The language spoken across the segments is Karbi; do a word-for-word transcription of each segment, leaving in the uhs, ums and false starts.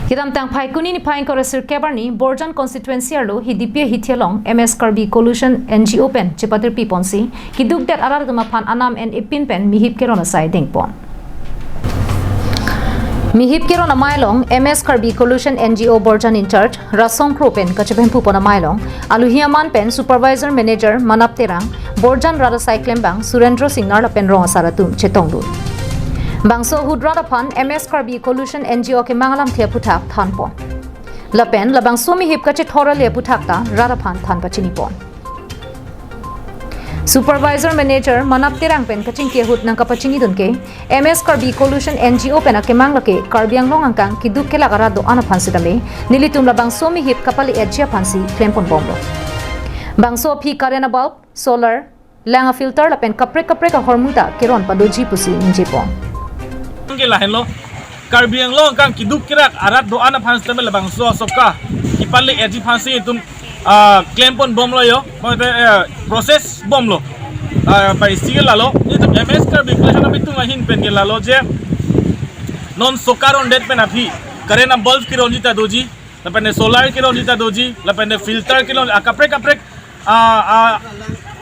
Kedamtang Phaikuni niphai ingkoi ra sirkep arni Borjan constituency arlo Hidipi ahithi along M S Karbi Coalition N G O pen chepatirpi ponsi keduk det arat atum aphan anam en-e pin pen mihip keron asai dengpon. Mihip keron amei along M S Karbi Coalition N G O Borjan in charge Rasong Kro pen kachepemphu pon amei along aluhi aman pen supervisor manager Manap Terang, Borjan rat asai klembang Surendra Singnar lapen rong asar atum chetongdun. Bangso ahut rat aphan M S Karbi Coalition N G O kemang alamthe aphuthak thanpon. Lapen labangso mihip kachethor ale aphuthak ta rat aphan than pachini pon. Supervisor manager Manap Terang pen kachingki ahut nangkapachinidun ke M S Karbi Coalition N G O pen akemang lake Karbi Anglong angkang keduk kelak arat do-an aphan sitame nelitum labangso mihip kapale-etji aphansi klempon bomlo. Bangso aphi current abulb, solar, lang afilter lapen kaprek kaprek ahormu ta keron padoji pusi ningjepon. Ke lahenlo, Karbi Anglong angkang keduk kelak arat do-an aphan sitame labangso asoka kepale-etji aphansi itum, ah, klempon bomlo yo, mate, eh, process bomlo. Ah, paisi ke lalo, itum M S Karbi Coalition abitung ahin pen ke lalo je non soka rondet pen aphi current abulb keronji ta doji, lapen solar keronji ta doji, lapen filter keron, ah, kaprek kaprek, ah,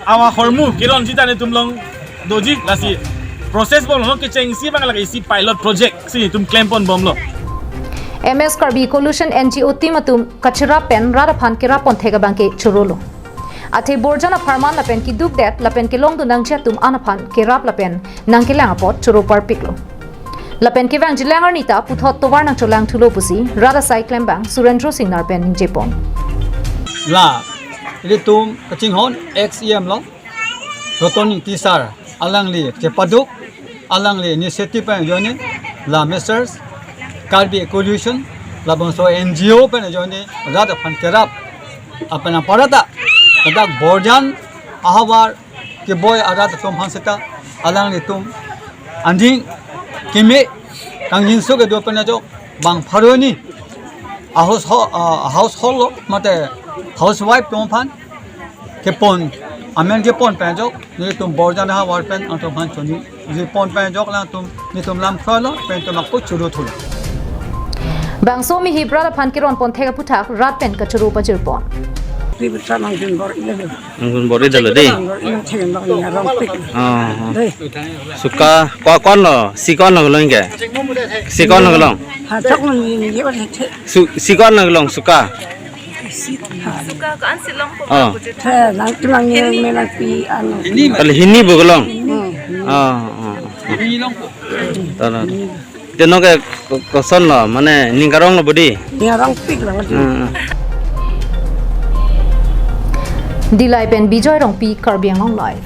ah, ahormu keronji ta netum along doji, lasi process bomlo, kechengsi abang lake isi pilot project si netum klempon bomlo. M S Karbi Coalition N G O team atum kacherap pen rat aphan kerap pon thek abang ke chorolo. Athe Borjan apharman lapen keduk det lapen kelongdun nangji atum an aphan kerap lapen nangkelang apot choro parpiklo. Lapen kevangjilang arni ta puthot tovar nangcholang thulo pusi rat asai klembang Surendra Singnar pen ningjepon. La, ilitum kachinghon ex E M lo, Roton Ingti sir, alangli chepaduk, alangli initiative pen ajoine, la Messrs Karbi Coalition, labangso N G O pen ajoine, rat aphan kerap, aphan aparata, ladak Borjan ahavar keboi arat atum aphan seta, alanglitum aning keme kangjinso kedo pen ajok bang pharo hini a house ho-, ah, household lo, mate housewife atum aphan kepon, amen kepon pen ajok, netum Borjan ahavar pen atum aphan choniji pon pen ajok alangtum netum lam kholo pen atum ako choro thulo. Bangso mihip rat aphan keron pon thek aphuthak rat pen kachoro pajirpon. Ribut sa nang jun bor ilo. Nangdun bor-i dalo dei. Nang thek nang ni arong pik. Oh, oh. Dei. Suka, ko-an lo, si ko-an lo kelong ke? Si ko-an lo kelong? Ha, chok nang ni ni ye ba the. Su, si ko-an lo kelong, suka? Suka ko-an si long po. Oh. The, nang tulang ni me nang pi ano. Kali hini bo kelong? Hmm. Oh, oh, oh. Tara. Te non ke ko-, koson lo, mane ning karong lo bodi. Ning karong pik lo. Hmm. Dillai pen Bijoy Rongpi, Karbi Anglong Live.